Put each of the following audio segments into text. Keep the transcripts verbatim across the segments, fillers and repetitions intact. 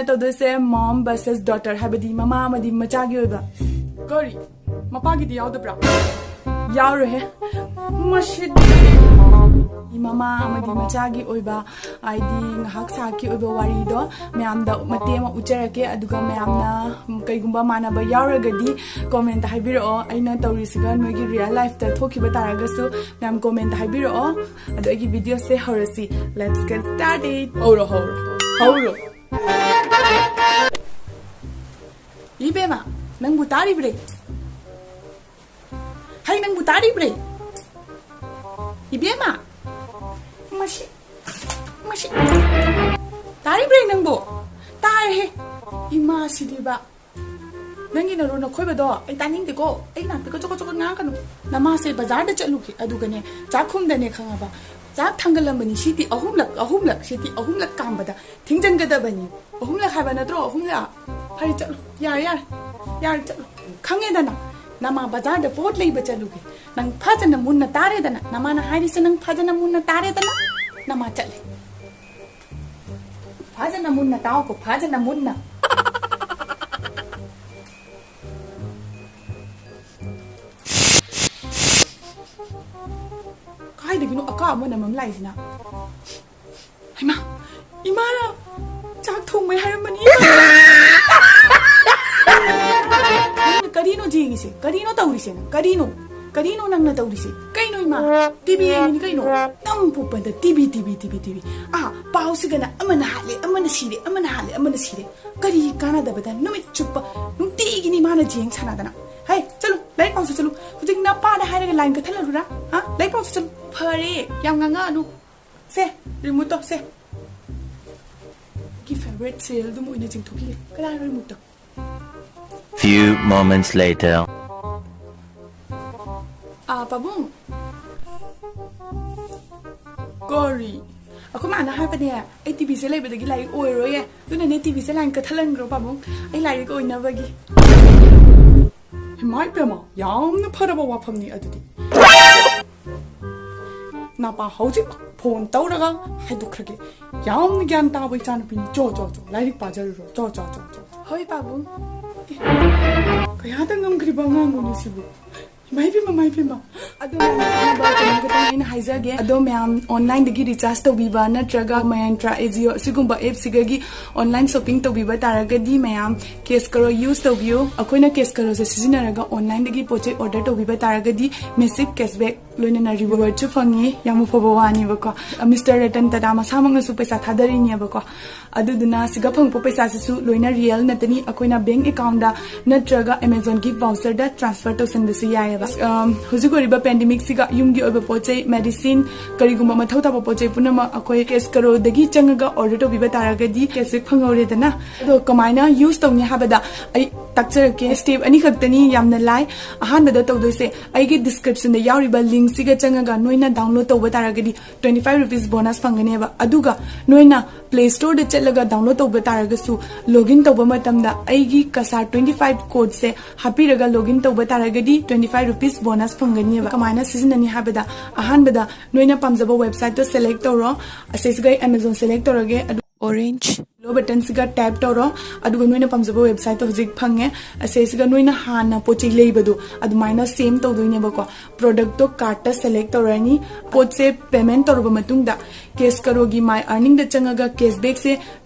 ꯇꯧꯗꯣꯏꯁꯦ mom versus daughter, ꯍꯥꯏꯕꯗꯤ ꯃꯃꯥ ꯑꯃꯗꯤ ꯃꯆꯥꯒꯤ ꯑꯣꯏꯕ꯫ ꯀꯔꯤ? ꯃꯄꯥꯒꯤꯗꯤ ꯌꯥꯎꯗꯕ꯭ꯔꯥ? ꯌꯥꯎꯔꯣꯏꯍꯦ꯫ ꯃꯁꯤꯗꯤ ꯃꯃꯥ ꯑꯃꯗꯤ ꯃꯆꯥꯒꯤ ꯑꯣꯏꯕ, ꯍꯥꯏꯗꯤ ꯉꯥꯏꯍꯥꯛ ꯁꯥꯛꯀꯤ ꯑꯣꯏꯕ ꯋꯥꯔꯤꯗꯣ ꯃꯌꯥꯝꯗ ꯃꯇꯦꯛ ꯑꯃ ꯎꯠꯆꯔꯛꯀꯦ꯫ ꯑꯗꯨꯒ ꯃꯌꯥꯝꯅ ꯀꯩꯒꯨꯝꯕ ꯃꯥꯟꯅꯕ ꯌꯥꯎꯔꯒꯗꯤ comment ꯍꯥꯏꯕꯤꯔꯛꯑꯣ꯫ ꯑꯩꯅ ꯇꯧꯔꯤꯁꯤꯒ ꯅꯣꯏꯒꯤ real lifeꯇ ꯊꯣꯛꯈꯤꯕ ꯇꯥꯔꯒꯁꯨ ꯃꯌꯥꯝ comment ꯍꯥꯏꯕꯤꯔꯛꯑꯣ꯫ ꯑꯗꯣ ꯑꯩꯒꯤ videoꯁꯦ ꯍꯧꯔꯁꯤ꯫ Let's get started. ꯍꯧꯔꯣ, ꯍꯧꯔꯣ, ꯍꯧꯔꯣ꯫ ꯏꯕꯦꯝꯃ, ꯅꯪꯕꯨ ꯇꯥꯔꯤꯕ꯭ꯔꯦ? ꯍꯩ, ꯅꯪꯕꯨ ꯇꯥꯔꯤꯕ꯭ꯔꯦ? ꯏꯕꯦꯝꯃ! ꯃꯁꯤ, ꯃꯁꯤ, ꯇꯥꯔꯤꯕ꯭ꯔꯦ ꯅꯪꯕꯨ? ꯇꯥꯔꯦꯍꯦ꯫ ꯏꯃꯥ ꯁꯤꯗꯤꯕ꯫ ꯅꯪꯒꯤ ꯅꯔꯣꯟ ꯑꯈꯣꯏꯕꯗꯣ ꯑꯩ ꯇꯥꯅꯤꯡꯗꯦꯀꯣ꯫ ꯑꯩ ꯅꯥꯛꯇ ꯀꯆꯣ ꯀꯆꯣ ꯉꯥꯡꯉꯛꯀꯅꯨ꯫ ꯅꯃꯥꯁꯦ ꯕꯖꯥꯔꯗ ꯆꯠꯂꯨꯈꯤ꯫ ꯑꯗꯨꯒꯅꯦ, ꯆꯥꯛꯈꯨꯝꯗꯅꯦ, ꯈꯪꯉꯕ? ꯆꯥꯛ ꯊꯥꯡꯒꯠꯂꯝꯕꯅꯤ꯫ ꯁꯤꯗꯤ ꯑꯍꯨꯝꯂꯛ, ꯑꯍꯨꯝꯂꯛ, ꯁꯤꯗꯤ ꯑꯍꯨꯝꯂꯛ ꯀꯥꯝꯕꯗ ꯊꯤꯡꯖꯤꯟꯒꯗꯕꯅꯤ꯫ ꯑꯍꯨꯝꯂꯛ ꯍꯥꯏꯕ ꯅꯠꯇ꯭ꯔꯣ? ꯑꯍꯨꯝꯂꯛ꯫ ꯐꯔꯦ, ꯆꯠꯂꯣ꯫ ꯌꯥꯔꯦ, ꯌꯥꯔꯦ꯫ ꯌꯥꯔꯦ, ꯆꯠꯂꯣ꯫ ꯈꯪꯉꯦꯗꯅ, ꯅꯃꯥ ꯕꯖꯥꯔꯗ ꯄꯣꯠ ꯂꯩꯕ ꯆꯠꯂꯨꯒꯦ꯫ ꯅꯪ ꯐꯖꯅ ꯃꯨꯟꯅ ꯇꯥꯔꯦꯗꯅ꯫ ꯅꯃꯥꯅ ꯍꯥꯏꯔꯤꯁꯦ ꯅꯪ ꯐꯖꯅ ꯃꯨꯟꯅ ꯇꯥꯔꯦꯗꯅ꯫ ꯅꯃꯥ ꯆꯠꯂꯦ꯫ ꯐꯖꯅ ꯃꯨꯟꯅ ꯇꯥꯎꯀꯣ, ꯐꯖꯅ ꯃꯨꯟꯅ꯫ ꯀꯥꯏꯗꯒꯤꯅꯣ ꯑꯀꯥ ꯑꯃꯅ ꯃꯝ ꯂꯥꯛꯏꯁꯤꯅ? ꯍꯩꯃꯥ, ꯏꯃꯥꯅ ꯆꯥꯛ ꯊꯣꯡꯕꯩ ꯍꯥꯏꯔꯝꯕꯅꯤ꯫ ꯅꯪꯅ ꯀꯔꯤꯅꯣ ꯌꯦꯡꯉꯤꯁꯦ? ꯀꯔꯤꯅꯣ ꯇꯧꯔꯤꯁꯦ ꯅꯪ? ꯀꯔꯤꯅꯣ? ꯀꯔꯤꯅꯣ ꯅꯪꯅ ꯇꯧꯔꯤꯁꯦ? ꯀꯩꯅꯣ ꯏꯃꯥ? ꯇꯤꯚꯤ ꯌꯦꯡꯉꯤꯅꯤ ꯀꯩꯅꯣ? ꯅꯪ ꯄꯣꯛꯄꯗ ꯇꯤꯚꯤ, ꯇꯤꯚꯤ, ꯇꯤꯚꯤ, ꯇꯤꯚꯤ꯫ ꯑꯥ, ꯄꯥꯎꯁꯤꯒꯅ ꯑꯃꯅ ꯍꯥꯠꯂꯦ, ꯑꯃꯅ ꯁꯤꯔꯦ, ꯑꯃꯅ ꯍꯥꯠꯂꯦ, ꯑꯃꯅ ꯁꯤꯔꯦ꯫ ꯀꯔꯤ ꯀꯥꯟꯅꯗꯕꯗ ꯅꯨꯃꯤꯠ ꯆꯨꯞꯄ ꯅꯨꯡꯇꯤꯒꯤꯅꯤ ꯃꯥꯅ ꯌꯦꯡ ꯁꯥꯟꯅꯗꯅ꯫ ꯍꯩ, ꯆꯠꯂꯨ, ꯂꯥꯏꯔꯤꯛ ꯄꯥꯎꯁꯤ ꯆꯠꯂꯨ꯫ ꯍꯧꯖꯤꯛ ꯅꯄꯥꯗ ꯍꯥꯏꯔꯒ line ꯀꯠꯊꯠꯂꯔꯨꯔꯥ? ꯍꯥ? ꯂꯥꯏꯔꯤꯛ ꯄꯥꯎꯁꯤ ꯆꯠꯂꯨ꯫ ꯐꯔꯦ, ꯌꯥꯝ ꯉꯥꯡꯉꯛꯑꯅꯨ꯫ ꯁꯦ, remoteꯇꯣ, ꯁꯦ꯫ ꯑꯩꯒꯤ favourite serialꯗꯨꯝ ꯑꯣꯏꯅ ꯆꯤꯡꯊꯣꯛꯈꯤꯒꯦ꯫ ꯀꯗꯥꯏ remoteꯇꯣ? Few moments later. ꯑꯥ, ꯄꯥꯕꯨꯡ꯫ ꯀꯔꯤ? ꯑꯩꯈꯣꯏ ꯃꯥꯅ ꯍꯥꯏꯕꯅꯦ, ꯑꯩ ꯇꯤꯚꯤꯁꯦ ꯂꯩꯕꯗꯒꯤ ꯂꯥꯏꯔꯤꯛ ꯑꯣꯏꯔꯣꯏꯌꯦ꯫ ꯑꯗꯨꯅꯅꯦ ꯇꯤꯚꯤꯁꯦ line ꯀꯠꯊꯠꯍꯟꯈ꯭ꯔꯣ, ꯄꯥꯕꯨꯡ꯫ ꯑꯩ ꯂꯥꯏꯔꯤꯛ ꯑꯣꯏꯅꯕꯒꯤ꯫ ꯏꯃꯥ ꯏꯄꯦꯝꯃ, ꯌꯥꯝꯅ ꯐꯔꯕ ꯋꯥꯐꯝꯅꯤ ꯑꯗꯨꯗꯤ꯫ ꯅꯄꯥ ꯍꯧꯖꯤꯛ ꯐꯣꯟ ꯇꯧꯔꯒ ꯍꯥꯏꯗꯣꯛꯈ꯭ꯔꯒꯦ꯫ ꯌꯥꯝꯅ ꯒ꯭ꯌꯥꯟ ꯇꯥꯕ ꯏꯆꯥꯅꯨꯄꯤꯅꯤ꯫ ꯆꯣ, ꯆꯣ, ꯆꯣ, ꯂꯥꯏꯔꯤꯛ ꯄꯥꯖꯔꯨꯔꯣ꯫ ꯆꯣ, ꯆꯣ, ꯆꯣ, ꯆꯣ꯫ ꯍꯣꯏ, ꯄꯥꯕꯨꯡ꯫ ꯑꯦ, ꯀꯌꯥꯗ ꯉꯝꯈ꯭ꯔꯤꯕ ꯑꯉꯥꯡꯅꯣꯅꯦ ꯁꯤꯕꯨ? ꯏꯃꯥꯏ ꯄꯦꯝꯃ, ꯏꯃꯥꯏ ꯄꯦꯝꯃ꯫ ꯑꯗꯣ ꯃꯌꯥꯝ, ꯀꯩꯅꯣꯝ ꯈꯤꯇꯪ ꯑꯩꯅ ꯍꯥꯏꯖꯒꯦ꯫ ꯑꯗꯣ ꯃꯌꯥꯝ, online-ꯗꯒꯤ recharge ꯇꯧꯕꯤꯕ ꯅꯠꯇ꯭ꯔꯒ Myntra, Ajio ꯑꯁꯤꯒꯨꯝꯕ app-ꯁꯤꯒꯒꯤ online shopping ꯇꯧꯕꯤꯕ ꯇꯥꯔꯒꯗꯤ ꯃꯌꯥꯝ, Cash Karo use ꯇꯧꯕꯤꯌꯨ꯫ ꯑꯩꯈꯣꯏꯅ Cash Karo-ꯁꯦ ꯁꯤꯖꯤꯟꯅꯔꯒ online-ꯗꯒꯤ ꯄꯣꯠ ꯆꯩ order ꯇꯧꯕꯤꯕ ꯇꯥꯔꯒꯗꯤ massive cashback ꯂꯣꯏꯅꯅ reward-ꯁꯨ ꯐꯪꯉꯤ꯫ ꯌꯥꯝꯅ ꯐꯕ ꯋꯥꯅꯦꯕꯀꯣ꯫ Mister Ratan Tata ꯃꯁꯥꯃꯛꯅꯁꯨ ꯄꯩꯁꯥ ꯊꯥꯗꯔꯤꯅꯦꯕꯀꯣ꯫ ꯑꯗꯨꯗꯨꯅ ꯁꯤꯒ ꯐꯪꯉꯛꯄ ꯄꯩꯁꯥꯁꯤꯁꯨ ꯂꯣꯏꯅ real ꯅꯠꯇꯅꯤ꯫ ꯑꯩꯈꯣꯏꯅ bank account-ꯗ ꯅꯠꯇ꯭ꯔꯒ Amazon gift voucher-ꯗ transfer ꯇꯧꯁꯟꯕꯁꯨ ꯌꯥꯏꯑꯕ꯫ ꯑꯝ, ꯍꯧꯖꯤꯛ ꯑꯣꯏꯔꯤꯕ pandemic-ꯁꯤꯒ ꯌꯨꯝꯒꯤ ꯑꯣꯏꯕ ꯄꯣꯠ ꯆꯩ, medicine, ꯀꯔꯤꯒꯨꯝꯕ ꯃꯊꯧ ꯇꯥꯕ ꯄꯣꯠ ꯆꯩ ꯄꯨꯝꯅꯃꯛ ꯑꯩꯈꯣꯏ Cash Karo-ꯗꯒꯤ ꯆꯪꯉꯒ order ꯇꯧꯕꯤꯕ ꯇꯥꯔꯒꯗꯤ cashback ꯐꯪꯍꯧꯔꯦꯗꯅ꯫ ꯑꯗꯣ ꯀꯃꯥꯏꯅ use ꯇꯧꯅꯤ ꯍꯥꯏꯕꯗ ꯑꯩ ꯇꯥꯛꯆꯔꯛꯀꯦ꯫ Step ꯑꯅꯤꯈꯛꯇꯅꯤ, ꯌꯥꯝꯅ ꯂꯥꯏ꯫ ꯑꯍꯥꯟꯕꯗ ꯇꯧꯗꯣꯏꯁꯦ, ꯑꯩꯒꯤ description-ꯗ ꯌꯥꯎꯔꯤꯕ link-ꯁꯤꯒ ꯆꯪꯉꯒ ꯅꯣꯏꯅ download ꯇꯧꯕ ꯇꯥꯔꯒꯗꯤ twenty five rupees bonus ꯐꯪꯒꯅꯦꯕ꯫ ꯑꯗꯨꯒ ꯅꯣꯏꯅ Play Store-ꯗ ꯆꯠꯂꯒ download ꯇꯧꯕ ꯇꯥꯔꯒꯁꯨ, login ꯇꯧꯕ ꯃꯇꯝꯗ ꯑꯩꯒꯤ Kasar twenty five code-ꯁꯦ ꯍꯥꯞꯄꯤꯔꯒ login ꯇꯧꯕ ꯇꯥꯔꯒꯗꯤ twenty five rupees bonus ꯐꯪꯒꯅꯦꯕ꯫ ꯀꯃꯥꯏꯅ ꯁꯤꯖꯤꯟꯅꯅꯤ ꯍꯥꯏꯕꯗ, ꯑꯍꯥꯟꯕꯗ ꯅꯣꯏꯅ ꯄꯥꯝꯖꯕ website-ꯇꯣ select ꯇꯧꯔꯣ꯫ ꯑꯁꯤꯁꯤꯒ ꯑꯩ Amazon select ꯇꯧꯔꯒꯦ꯫ ꯑꯗꯨ orange yellow button-ꯁꯤꯒ tap ꯇꯧꯔꯣ꯫ ꯑꯗꯨꯒ ꯅꯣꯏꯅ ꯄꯥꯝꯖꯕ website-ꯇꯣ ꯍꯧꯖꯤꯛ ꯐꯪꯉꯦ꯫ ꯑꯁꯤꯁꯤꯒ ꯅꯣꯏꯅ ꯍꯥꯟꯅ ꯄꯣꯠ ꯆꯩ ꯂꯩꯕꯗꯣ ꯑꯗꯨꯃꯥꯏꯅ same ꯇꯧꯗꯣꯏꯅꯦꯕꯀꯣ꯫ Product-ꯇꯣ cart-ꯇ select ꯇꯧꯔꯅꯤ꯫ ꯄꯣꯠꯁꯦ payment ꯇꯧꯔꯕ ꯃꯇꯨꯡꯗ Cash Karo-ꯒꯤ My Earning-ꯗ ꯆꯪꯉꯒ cashback-ꯁꯦ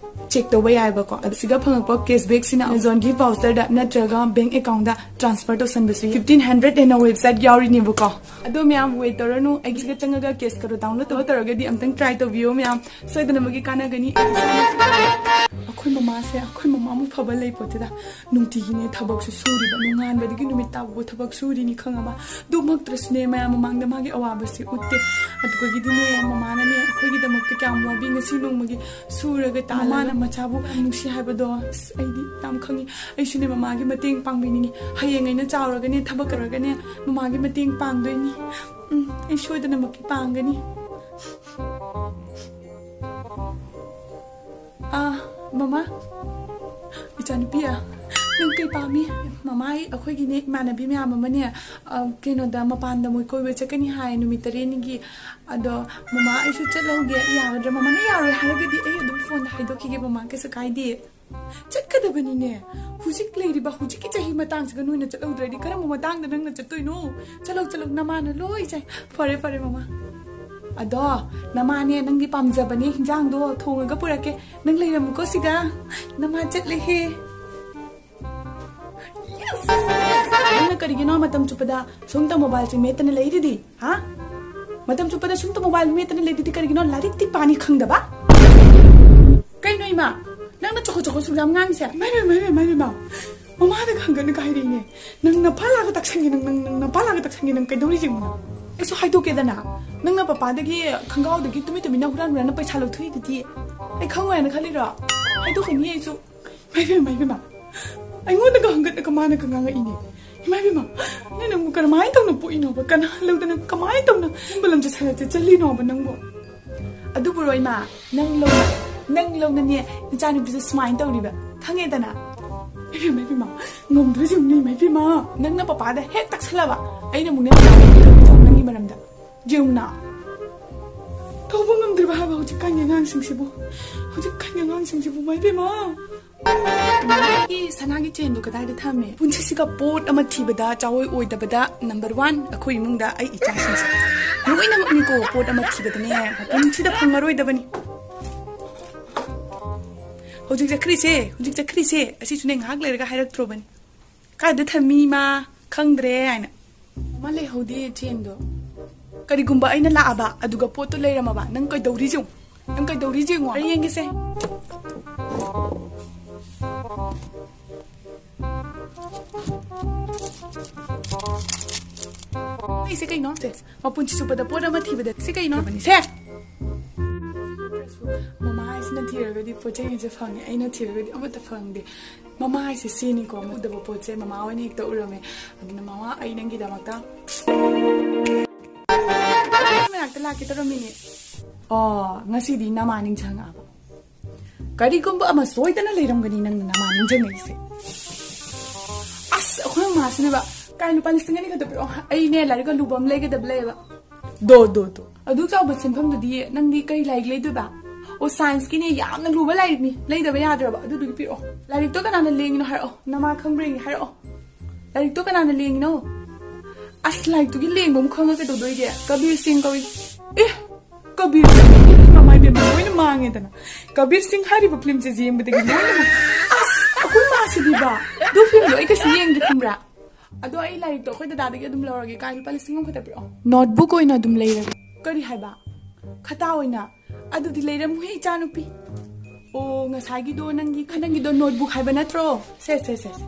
check ꯇꯧꯕ ꯌꯥꯏꯑꯕꯀꯣ꯫ ꯑꯗꯨ ꯁꯤꯒ ꯐꯪꯉꯛꯄ cashback-ꯁꯤꯅ Amazon gift voucher-ꯗ ꯅꯠꯇ꯭ꯔꯒ bank account-ꯗ transfer ꯇꯧꯁꯟꯕꯁꯨ ꯌꯥꯏ꯫ Fifteen hundred ꯍꯦꯟꯅ website ꯌꯥꯎꯔꯤꯅꯦꯕꯀꯣ꯫ ꯑꯗꯣ ꯃꯌꯥꯝ wait ꯇꯧꯔꯅꯨ, ꯑꯩꯒꯤꯁꯤꯒ ꯆꯪꯉꯒ Cash Karo download ꯇꯧꯕ ꯇꯧꯔꯒꯗꯤ ꯑꯝꯇꯪ try ꯇꯧꯕꯤꯌꯣ ꯃꯌꯥꯝ, ꯁꯣꯏꯗꯅꯃꯛꯀꯤ ꯀꯥꯟꯅꯒꯅꯤ꯫ ꯑꯩ ꯏꯁꯥꯃꯛꯁꯨ ꯑꯩꯈꯣꯏ ꯃꯃꯥꯁꯦ, ꯑꯩꯈꯣꯏ ꯃꯃꯥꯃꯨꯛ ꯐꯕ ꯂꯩ ꯄꯣꯠꯇꯦꯗ꯫ ꯅꯨꯡꯇꯤꯒꯤꯅꯦ ꯊꯕꯛꯁꯨ ꯁꯨꯔꯤꯕ, ꯅꯣꯡꯉꯥꯟꯕꯗꯒꯤ ꯅꯨꯃꯤꯠ ꯇꯥꯕꯕꯨ ꯊꯕꯛ ꯁꯨꯔꯤꯅꯤ ꯈꯪꯉꯕ? ꯑꯗꯨꯃꯛꯇ꯭ꯔꯁꯨꯅꯦ ꯃꯌꯥꯝ ꯃꯃꯥꯡꯗ ꯃꯥꯒꯤ ꯑꯋꯥꯕꯁꯦ ꯎꯠꯇꯦ꯫ ꯑꯗꯨꯗꯒꯤꯗꯤꯅꯦ ꯃꯃꯥꯅꯅꯦ ꯑꯩꯈꯣꯏꯒꯤꯗꯃꯛꯇ ꯀꯌꯥꯝ ꯋꯥꯕꯤ, ꯉꯁꯤ ꯅꯣꯡꯃꯒꯤ ꯁꯨꯔꯒ ꯇꯥꯜꯂꯒ꯫ ꯃꯃꯥꯅ ꯃꯆꯥꯕꯨ ꯌꯥꯝ ꯅꯨꯡꯁꯤ ꯍꯥꯏꯕꯗꯣ ꯑꯁ ꯑꯩꯗꯤ ꯌꯥꯝ ꯈꯪꯉꯤ꯫ ꯑꯩꯁꯨꯅꯦ ꯃꯃꯥꯒꯤ ꯃꯇꯦꯡ ꯄꯥꯡꯕꯤꯅꯤꯡꯉꯤ꯫ ꯍꯌꯦꯡ ꯑꯩꯅ ꯆꯥꯎꯔꯒꯅꯦ ꯊꯕꯛ ꯇꯧꯔꯒꯅꯦ ꯃꯃꯥꯒꯤ ꯃꯇꯦꯡ ꯄꯥꯡꯗꯣꯏꯅꯤ꯫ ꯎꯝ, ꯑꯩ ꯁꯣꯏꯗꯅꯃꯛꯀꯤ ꯄꯥꯡꯒꯅꯤ꯫ ꯑꯥ, ꯃꯃꯥ, ꯏꯆꯥꯅꯨꯄꯤ, ꯑꯥ, ꯅꯪ ꯀꯩ ꯄꯥꯝꯃꯤ? ꯃꯃꯥ, ꯑꯩ, ꯑꯩꯈꯣꯏꯒꯤꯅꯦ, ꯏꯃꯥꯟꯅꯕꯤ ꯃꯌꯥꯝ ꯑꯃꯅꯦ, ꯑ, ꯀꯩꯅꯣꯗ, ꯃꯄꯥꯟꯗ ꯃꯣꯏ ꯀꯣꯏꯕ ꯆꯠꯀꯅꯤ ꯍꯥꯏ ꯅꯨꯃꯤꯠ ꯇꯔꯦꯠꯅꯤꯒꯤ꯫ ꯑꯗꯣ ꯃꯃꯥ, ꯑꯩꯁꯨ ꯆꯠꯍꯧꯒꯦ꯫ ꯌꯥꯒꯗ꯭ꯔꯥ? ꯃꯃꯥꯅ ꯌꯥꯔꯣꯏ ꯍꯥꯏꯔꯒꯗꯤ ꯑꯩ ꯑꯗꯨꯝ ꯐꯣꯟꯗ ꯍꯥꯏꯗꯣꯛꯈꯤꯒꯦ, ꯃꯃꯥ, ꯀꯩꯁꯨ ꯀꯥꯏꯗꯦ꯫ ꯆꯠꯀꯗꯕꯅꯤꯅꯦ꯫ ꯍꯧꯖꯤꯛ ꯂꯩꯔꯤꯕ ꯍꯧꯖꯤꯛꯀꯤ ꯆꯍꯤ ꯃꯇꯥꯡꯁꯤꯒ ꯅꯣꯏꯅ ꯆꯠꯍꯧꯗ꯭ꯔꯗꯤ ꯀꯔꯝꯕ ꯃꯇꯥꯡꯗ ꯅꯪꯅ ꯆꯠꯇꯣꯏꯅꯣ? ꯆꯠꯂꯣ, ꯆꯠꯂꯣ, ꯅꯃꯥꯅ ꯂꯣꯏ ꯆꯥꯏ꯫ ꯐꯔꯦ, ꯐꯔꯦ, ꯃꯃꯥ꯫ ꯑꯗꯣ ꯅꯃꯥꯅꯦ, ꯅꯪꯒꯤ ꯄꯥꯝꯖꯕꯅꯦ, ꯍꯤꯟꯖꯥꯡꯗꯣ ꯊꯣꯡꯉꯒ ꯄꯨꯔꯛꯀꯦ꯫ ꯅꯪ ꯂꯩꯔꯝꯃꯨꯀꯣ ꯁꯤꯗ꯫ ꯅꯃꯥ ꯆꯠꯂꯦꯍꯦ꯫ Yes! ꯅꯪꯅ ꯀꯔꯤꯒꯤꯅꯣ ꯃꯇꯝ ꯆꯨꯞꯄꯗ ꯁꯨꯝꯇ ꯃꯣꯕꯥꯏꯜꯁꯦ ꯃꯦꯠꯇꯅ ꯂꯩꯔꯤꯗꯤ? ꯍꯥ? ꯃꯇꯝ ꯆꯨꯞꯄꯗ ꯁꯨꯝꯇ ꯃꯣꯕꯥꯏꯜ ꯃꯦꯠꯇꯅ ꯂꯩꯔꯤꯗꯤ ꯀꯔꯤꯒꯤꯅꯣ? ꯂꯥꯏꯔꯤꯛꯇꯤ ꯄꯥꯅꯤ ꯈꯪꯗꯕ? ꯀꯩꯅꯣ ꯏꯃꯥ? ꯅꯪꯅ ꯆꯣꯈꯣ ꯆꯣꯈꯣ ꯁꯨꯛ ꯌꯥꯝ ꯉꯥꯡꯉꯤꯁꯦ? ꯃꯥꯏ ꯄꯦꯝꯃ, ꯃꯥꯏ ꯄꯦꯝꯃ, ꯃꯥꯏ ꯄꯦꯝꯃ꯫ ꯃꯃꯥꯗ ꯍꯪꯒꯠꯅ ꯀꯥꯏꯔꯛꯏꯅꯦ꯫ ꯅꯪ ꯅꯄꯥ ꯂꯥꯛꯑꯒ ꯇꯥꯛꯁꯟꯒꯦ, ꯅꯪ, ꯅꯪ, ꯅꯪ ꯅꯄꯥ ꯂꯥꯛꯑꯒ ꯇꯥꯛꯁꯟꯒꯦ, ꯅꯪ ꯀꯩꯗꯧꯔꯤꯁꯦ ꯌꯦꯡꯉꯨꯅ? ꯑꯩꯁꯨ ꯍꯥꯏꯗꯣꯛꯀꯦꯗꯅ꯫ ꯅꯪꯅ ꯄꯄꯥꯗꯒꯤ ꯈꯪꯒꯥꯎꯗꯒꯤ ꯇꯨꯃꯤꯟ ꯇꯨꯃꯤꯟꯅ ꯍꯨꯔꯥꯟ ꯍꯨꯔꯥꯟꯅ ꯄꯩꯁꯥ ꯂꯧꯊꯣꯛꯏꯗꯨꯗꯤ꯫ ꯑꯩ ꯈꯪꯉꯣꯏꯅ ꯈꯜꯂꯤꯔꯣ? ꯍꯥꯏꯗꯣꯛꯀꯅꯤ ꯑꯩꯁꯨ꯫ ꯃꯥꯏ ꯄꯦꯝꯃ, ꯃꯥꯏ ꯄꯦꯝꯃ꯫ ꯑꯩꯉꯣꯟꯗꯒ ꯍꯪꯒꯠꯂꯒ ꯃꯥꯅꯒ ꯉꯥꯡꯉꯛꯏꯅꯦ꯫ ꯏꯃꯥ ꯏꯕꯦꯝꯃ, ꯅꯪ ꯅꯪꯕꯨ ꯀꯔꯝꯍꯥꯏꯅ ꯇꯧꯅ ꯄꯣꯛꯏꯅꯣꯕ? ꯀꯅꯥ ꯂꯧꯗꯅ ꯀꯃꯥꯏꯅ ꯇꯧꯅ ꯁꯤꯒꯨꯝꯕ ꯂꯝꯆꯠ ꯁꯥꯖꯠꯁꯦ ꯆꯠꯂꯤꯅꯣꯕ ꯅꯪꯕꯨ? ꯑꯗꯨꯕꯨꯔꯣ ꯏꯃꯥ, ꯅꯪ ꯂꯧꯅ, ꯅꯪ ꯂꯧꯅꯅꯦ ꯏꯆꯥꯅꯨꯄꯤꯁꯦ ꯁꯨꯃꯥꯏꯅ ꯇꯧꯔꯤꯕ, ꯈꯪꯉꯦꯗꯅ? ꯏꯕꯦꯝꯃ, ꯏꯕꯦꯝꯃ, ꯉꯝꯗꯣꯏꯁꯦ ꯌꯦꯡꯉꯨꯅꯦ, ꯏꯃꯥ ꯏꯕꯦꯝꯃ꯫ ꯅꯪꯅ ꯄꯄꯥꯗ ꯍꯦꯛ ꯇꯛꯁꯜꯂꯕ, ꯑꯩꯅ ꯑꯃꯨꯛꯅꯦ ꯄꯄꯥꯗ ꯍꯦꯛ ꯇꯧꯕꯤꯗꯣ ꯅꯪꯒꯤ ꯃꯔꯝꯗ꯫ ꯌꯦꯡꯉꯨꯅ꯫ ꯇꯧꯕ ꯉꯝꯗ꯭ꯔꯤꯕ ꯍꯥꯏꯕ ꯍꯧꯖꯤꯛꯀꯥꯟꯒꯤ ꯑꯉꯥꯡꯁꯤꯡꯁꯤꯕꯨ, ꯍꯧꯖꯤꯛꯀꯥꯟꯒꯤ ꯑꯉꯥꯡꯁꯤꯡꯁꯤꯕꯨ, ꯏꯃꯥ ꯏꯕꯦꯝꯃ꯫ ꯑꯩꯒꯤ ꯁꯅꯥꯒꯤ ꯆꯦꯟꯗꯣ ꯀꯗꯥꯏꯗ ꯊꯝꯃꯦ? ꯄꯨꯟꯁꯤꯁꯤꯒ ꯄꯣꯠ ꯑꯃ ꯊꯤꯕꯗ ꯆꯥꯑꯣꯏ ꯑꯣꯏꯗꯕꯗ number one ꯑꯩꯈꯣꯏ ꯏꯃꯨꯡꯗ ꯑꯩ ꯏꯆꯥꯁꯤꯡꯁꯦ꯫ ꯂꯣꯏꯅꯃꯛꯅꯤꯀꯣ ꯄꯣꯠ ꯑꯃ ꯊꯤꯕꯗꯅꯦ ꯄꯨꯟꯁꯤꯗ ꯐꯪꯉꯔꯣꯏꯗꯕꯅꯤ꯫ ꯍꯧꯖꯤꯛ ꯆꯠꯈ꯭ꯔꯤꯁꯦ, ꯍꯧꯖꯤꯛ ꯆꯠꯈ꯭ꯔꯤꯁꯦ, ꯑꯁꯤꯁꯨꯅꯦ ꯉꯥꯏꯍꯥꯛ ꯂꯩꯔꯒ ꯍꯥꯏꯔꯛꯇ꯭ꯔꯣꯕꯅꯤ꯫ ꯀꯥꯏꯗ ꯊꯝꯃꯤ ꯏꯃꯥ? ꯈꯪꯗ꯭ꯔꯦ ꯍꯥꯏꯅ꯫ ꯑꯃ ꯂꯩꯍꯧꯗꯦ ꯆꯦꯟꯗꯣ꯫ ꯀꯔꯤꯒꯨꯝꯕ ꯑꯩꯅ ꯂꯥꯛꯑꯕ ꯑꯗꯨꯒ ꯄꯣꯠꯇꯣ ꯂꯩꯔꯝꯃꯕ ꯅꯪ ꯀꯩꯗꯧꯔꯤ ꯌꯦꯡꯉꯨ꯫ ꯅꯪ ꯀꯩꯗꯧꯔꯤ ꯌꯦꯡꯉꯣ꯫ ꯑꯩ ꯌꯦꯡꯒꯦꯁꯦ꯫ ꯑꯩꯁꯦ ꯀꯩꯅꯣ? ꯁꯦ, ꯃꯄꯨꯟꯁꯤ ꯆꯨꯞꯄꯗ ꯄꯣꯠ ꯑꯃ ꯊꯤꯕꯗ ꯁꯤ ꯀꯩꯅꯣ? ꯁꯦ! ꯃꯃꯥ ꯍꯥꯏꯁꯤꯅ ꯊꯤꯔꯒꯗꯤ ꯄꯣꯠ ꯆꯩꯁꯦ ꯐꯪꯉꯦ, ꯑꯩꯅ ꯊꯤꯔꯒꯗꯤ ꯑꯃꯠꯇ ꯐꯪꯗꯦ꯫ ꯃꯃꯥ ꯍꯥꯏꯁꯦ ꯁꯤꯅꯤꯀꯣ, ꯎꯗꯕ ꯄꯣꯠꯁꯦ ꯃꯃꯥ ꯍꯣꯏꯅ ꯍꯦꯛꯇ ꯎꯔꯝꯃꯦ꯫ ꯑꯗꯨꯅ ꯃꯃꯥ, ꯑꯩ ꯅꯪꯒꯤꯗꯃꯛꯇ ꯃꯅꯥꯛꯇ ꯂꯥꯛꯀꯦ ꯇꯧꯔꯝꯃꯤꯅꯦ꯫ ꯑꯣ, ꯉꯁꯤꯗꯤ ꯅꯃꯥ ꯅꯤꯡꯁꯤꯡꯉꯛꯑꯕ? ꯀꯔꯤꯒꯨꯝꯕ ꯑꯃ ꯁꯣꯏꯗꯅ ꯂꯩꯔꯝꯒꯅꯤ ꯅꯪꯅ ꯅꯃꯥ ꯅꯤꯡꯁꯤꯡꯉꯛꯏꯁꯦ꯫ ꯑꯩꯈꯣꯏ ꯃꯃꯥꯁꯤꯅꯦꯕ, "ꯀꯥꯏ, ꯂꯨꯄꯥ ꯂꯤꯁꯤꯡ ꯑꯅꯤ ꯈꯛꯇ ꯄꯤꯔꯛꯑꯣ, ꯑꯩꯅꯦ ꯂꯥꯏꯔꯤꯛ ꯑꯂꯨꯕ ꯑꯃ ꯂꯩꯒꯗꯕ ꯂꯩꯌꯦꯕ"꯫ "ꯗꯣ ꯗꯣ ꯗꯣ, ꯑꯗꯨ ꯆꯥꯎꯕ ꯁꯦꯟꯐꯝꯗꯨꯗꯤ ꯅꯪꯗꯤ ꯀꯔꯤ ꯂꯥꯏꯔꯤꯛ ꯂꯩꯗꯣꯏꯕ?" "ꯑꯣ, ꯁꯥꯏꯟꯁꯀꯤꯅꯦ ꯌꯥꯝꯅ ꯂꯨꯕ ꯂꯥꯏꯔꯤꯛꯅꯤ, ꯂꯩꯗꯕ ꯌꯥꯗ꯭ꯔꯕ, ꯑꯗꯨꯗꯨꯒꯤ ꯄꯤꯔꯛꯑꯣ꯫ ꯂꯥꯏꯔꯤꯛꯇꯣ ꯀꯅꯥꯅ ꯂꯦꯡꯉꯤꯅꯣ ꯍꯥꯏꯔꯛꯑꯣ, ꯅꯃꯥ ꯈꯪꯕ꯭ꯔꯥ ꯌꯦꯡꯒꯦ ꯍꯥꯏꯔꯛꯑꯣ꯫ ꯂꯥꯏꯔꯤꯛꯇꯣ ꯀꯅꯥꯅ ꯂꯦꯡꯉꯤꯅꯣ?" "ꯑꯁ, ꯂꯥꯏꯔꯤꯛꯇꯨꯒꯤ ꯂꯦꯡꯕ ꯑꯃ ꯈꯪꯉ ꯀꯩꯗꯧꯗꯣꯏꯒꯦ? ꯀꯕꯤꯔ ꯁꯤꯡ ꯀꯧꯏ꯫" "ꯑꯦ, ꯀꯕꯤꯔ ꯁꯤꯡ?" ꯃꯃꯥꯏ ꯕꯦꯝꯃ ꯂꯣꯏꯅ ꯃꯥꯡꯉꯦꯗꯅ꯫ "ꯀꯕꯤꯔ ꯁꯤꯡ ꯍꯥꯏꯔꯤꯕ ꯐꯤꯂꯝꯁꯦ ꯌꯦꯡꯕꯗꯒꯤ ꯂꯣꯏꯅꯃꯛ, ꯑꯁ, ꯑꯩꯈꯣꯏ ꯃꯥꯁꯤꯗꯤꯕ, ꯑꯗꯨ ꯐꯤꯂꯝꯗꯣ ꯑꯩ ꯀꯩꯁꯨ ꯌꯦꯡꯗꯦ, ꯈꯪꯕ꯭ꯔꯥ? ꯑꯗꯣ ꯑꯩ ꯂꯥꯏꯔꯤꯛꯇꯣ ꯑꯩꯈꯣꯏ ꯗꯗꯥꯗꯒꯤ ꯑꯗꯨꯝ ꯂꯧꯔꯒꯦ꯫ ꯀꯥꯏ, ꯂꯨꯄꯥ ꯂꯤꯁꯤꯡ ꯑꯃꯈꯛꯇ ꯄꯤꯔꯛꯑꯣ꯫" "ꯅꯣꯠꯕꯨꯛ ꯑꯣꯏꯅ ꯑꯗꯨꯝ ꯂꯩꯔꯒꯦ꯫" "ꯀꯔꯤ ꯍꯥꯏꯕ? ꯈꯇꯥ ꯑꯣꯏꯅ? ꯑꯗꯨꯗꯤ ꯂꯩꯔꯝꯃꯨꯍꯦ, ꯏꯆꯥꯅꯨꯄꯤ꯫" "ꯑꯣ, ꯉꯁꯥꯏꯒꯤꯗꯣ ꯅꯪꯒꯤ, ꯅꯪꯒꯤꯗꯣ ꯅꯣꯠꯕꯨꯛ ꯍꯥꯏꯕ ꯅꯠꯇ꯭ꯔꯣ? ꯁꯦ, ꯁꯦ, ꯁꯦ, ꯁꯦ꯫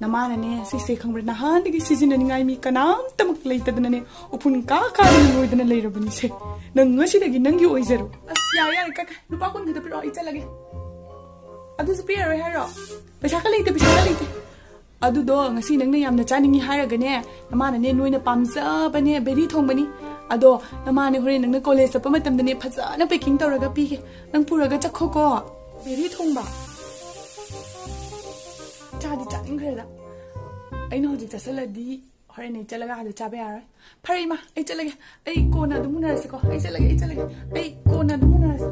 ꯅꯃꯥꯅꯅꯦ ꯁꯤꯁꯦ, ꯈꯪꯕ꯭ꯔꯥ, ꯅꯍꯥꯟꯗꯒꯤ ꯁꯤꯖꯤꯟꯅꯅꯤꯡꯉꯥꯏ ꯃꯤ ꯀꯅꯥꯝꯇꯃꯛ ꯂꯩꯇꯗꯅꯅꯦ, ꯎꯐꯨꯟ ꯀꯥ ꯀꯥꯗꯅ ꯂꯣꯏꯗꯅ ꯂꯩꯔꯕꯅꯤꯁꯦ꯫ ꯅꯪ ꯉꯁꯤꯗꯒꯤ ꯅꯪꯒꯤ ꯑꯣꯏꯖꯔꯣ꯫" "ꯑꯁ, ꯌꯥꯔꯦ, ꯌꯥꯔꯦ, ꯀꯛ, ꯂꯨꯄꯥ ꯀꯨꯟ ꯈꯛꯇ ꯄꯤꯔꯛꯑꯣ, ꯑꯩ ꯆꯠꯂꯒꯦ꯫" "ꯑꯗꯨꯁꯨ ꯄꯤꯔꯔꯣꯏ ꯍꯥꯏꯔꯣ?" "ꯄꯩꯁꯥꯒ ꯂꯩꯇꯦ, ꯄꯩꯁꯥꯒ ꯂꯩꯇꯦ꯫" "ꯑꯗꯨꯗꯣ ꯉꯁꯤ ꯅꯪꯅ ꯌꯥꯝꯅ ꯆꯥꯅꯤꯡꯉꯤ ꯍꯥꯏꯔꯒꯅꯦ, ꯅꯃꯥꯅꯅꯦ ꯅꯣꯏꯅ ꯄꯥꯝꯖꯕꯅꯦ ꯕꯦꯔꯤ ꯊꯣꯡꯕꯅꯤ꯫ ꯑꯗꯣ ꯅꯃꯥꯅꯦ ꯍꯣꯔꯦꯟ ꯅꯪꯅ ꯀꯣꯂꯦꯖ ꯆꯠꯄ ꯃꯇꯝꯗꯅꯦ ꯐꯖꯅ ꯄꯦꯀꯤꯡ ꯇꯧꯔꯒ ꯄꯤꯒꯦ꯫ ꯅꯪ ꯄꯨꯔꯒ ꯆꯠꯈꯣꯀꯣ꯫" "ꯕꯦꯔꯤ ꯊꯣꯡꯕ? ꯆꯥꯗꯤ ꯆꯥꯅꯤꯡꯈ꯭ꯔꯦꯗ꯫ ꯑꯩꯅ ꯍꯧꯖꯤꯛ ꯆꯠꯁꯤꯜꯂꯗꯤ ꯍꯣꯔꯦꯟ ꯑꯩ ꯆꯠꯂꯒ ꯑꯥꯗ ꯆꯥꯕ ꯌꯥꯔꯣꯏ꯫ ꯐꯔꯦ ꯏꯃꯥ, ꯑꯩ ꯆꯠꯂꯒꯦ꯫ ꯑꯩ ꯀꯣꯟꯅ ꯑꯗꯨꯝ ꯎꯅꯔꯁꯤꯀꯣ꯫ ꯑꯩ ꯆꯠꯂꯒꯦ, ꯑꯩ ꯆꯠꯂꯒꯦ꯫ ꯑꯩ ꯀꯣꯟꯅ ꯑꯗꯨꯝ ꯎꯅꯔꯁꯤ꯫"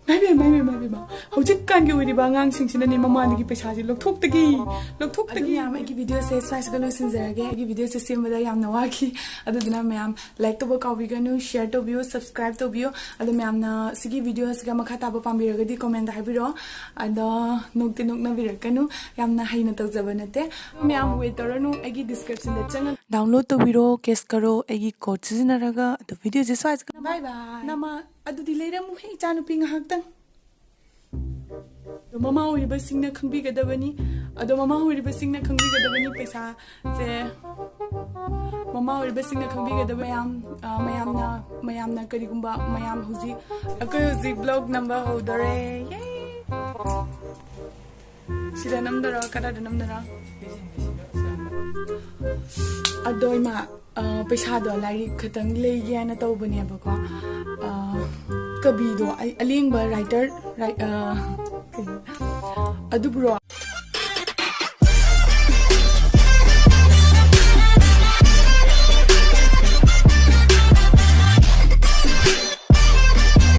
ꯃꯥꯏꯕꯦꯝ, ꯃꯥꯏꯕꯦꯝ, ꯃꯥꯏꯕꯦꯝ, ꯍꯧꯖꯤꯛꯀꯥꯟꯒꯤ ꯑꯣꯏꯔꯤꯕ ꯑꯉꯥꯡꯁꯤꯡꯁꯤꯅꯅꯦ ꯃꯃꯥꯗꯒꯤ ꯄꯩꯁꯥꯁꯦ ꯂꯧꯊꯣꯛꯇꯒꯤ, ꯂꯧꯊꯣꯛꯇꯒꯤ꯫ ꯑꯗꯨ ꯃꯌꯥꯝ, ꯑꯩꯒꯤ ꯚꯤꯗꯤꯑꯣꯁꯦ ꯁ꯭ꯋꯥꯏꯁꯤꯗ ꯂꯣꯏꯁꯤꯟꯖꯔꯒꯦ꯫ ꯑꯩꯒꯤ ꯚꯤꯗꯤꯑꯣꯁꯦ ꯁꯦꯝꯕꯗ ꯌꯥꯝꯅ ꯋꯥꯈꯤ꯫ ꯑꯗꯨꯗꯨꯅ ꯃꯌꯥꯝ ꯂꯥꯏꯛ ꯇꯧꯕ ꯀꯥꯎꯕꯤꯒꯅꯨ, ꯁꯤꯌꯔ ꯇꯧꯕꯤꯌꯨ, ꯁꯕꯁꯀ꯭ꯔꯥꯏꯕ ꯇꯧꯕꯤꯌꯨ꯫ ꯑꯗꯣ ꯃꯌꯥꯝꯅ ꯁꯤꯒꯤ ꯚꯤꯗꯤꯑꯣꯁꯤꯒ ꯃꯈꯥ ꯇꯥꯕ ꯄꯥꯝꯕꯤꯔꯒꯗꯤ ꯀꯣꯃꯦꯟꯗ ꯍꯥꯏꯕꯤꯔꯛꯑꯣ꯫ ꯑꯗꯣ ꯅꯣꯛꯇꯤ ꯅꯣꯛꯅꯕꯤꯔꯛꯀꯅꯨ, ꯌꯥꯝꯅ ꯍꯩꯅ ꯇꯧꯖꯕ ꯅꯠꯇꯦ꯫ ꯃꯌꯥꯝ ꯋꯦꯠ ꯇꯧꯔꯅꯨ, ꯑꯩꯒꯤ ꯗꯤꯁꯀ꯭ꯔꯤꯞꯁꯟꯗ ꯆꯪꯉꯒ ꯗꯥꯎꯟꯂꯣꯗ ꯇꯧꯕꯤꯔꯣ, ꯀꯦꯁ ꯀꯔꯣ ꯑꯩꯒꯤ ꯀꯣꯗ ꯁꯤꯖꯤꯟꯅꯔꯒ꯫ ꯑꯗꯣ ꯚꯤꯗꯤꯑꯣꯁꯦ ꯁ꯭ꯋꯥꯏꯁꯤꯗ꯫ ꯕꯥꯏ ꯕꯥꯏ꯫ ꯅꯃꯥ, ꯑꯗꯨꯗꯤ ꯂꯩꯔꯝꯃꯨꯍꯦ, ꯏꯆꯥꯅꯨꯄꯤ, ꯉꯥꯏꯍꯥꯛꯇꯪ꯫ ꯑꯗꯣ ꯃꯃꯥ ꯑꯣꯏꯔꯤꯕꯁꯤꯡꯅ ꯈꯪꯕꯤꯒꯗꯕꯅꯤ꯫ ꯑꯗꯣ ꯃꯃꯥ ꯑꯣꯏꯔꯤꯕꯁꯤꯡꯅ ꯈꯪꯕꯤꯒꯗꯕꯅꯤ, ꯄꯩꯁꯥꯁꯦ꯫ ꯃꯃꯥ ꯑꯣꯏꯔꯤꯕꯁꯤꯡꯅ ꯈꯪꯕꯤꯒꯗꯕ ꯃꯌꯥꯝ, ꯑ, ꯃꯌꯥꯝꯅ, ꯃꯌꯥꯝꯅ ꯀꯔꯤꯒꯨꯝꯕ, ꯃꯌꯥꯝ ꯍꯧꯖꯤꯛ, ꯑꯩꯈꯣꯏ ꯍꯧꯖꯤꯛ ꯕ꯭ꯂꯣꯒ ꯅꯝꯕ ꯍꯧꯗꯣꯔꯦ꯫ ꯌꯦ! ꯁꯤꯗ ꯅꯝꯗꯣꯏꯔꯣ? ꯀꯗꯥꯏꯗ ꯅꯝꯗꯣꯏꯔꯣ? ꯑꯗꯣ ꯏꯃꯥ, ꯑ, ꯄꯩꯁꯥꯗꯣ ꯂꯥꯏꯔꯤꯛ ꯈꯛꯇꯪ ꯂꯩꯒꯦ ꯍꯥꯏꯅ ꯇꯧꯕꯅꯦꯕꯀꯣ꯫ ꯑ, ꯀꯕꯤꯗꯣ, ꯑ-, ꯑꯂꯦꯡꯕ ꯔꯥꯏꯇꯔ, ꯔꯥꯏ-, ꯑ, ꯀꯩꯅꯣ? ꯑꯗꯨꯕꯨꯔꯣ?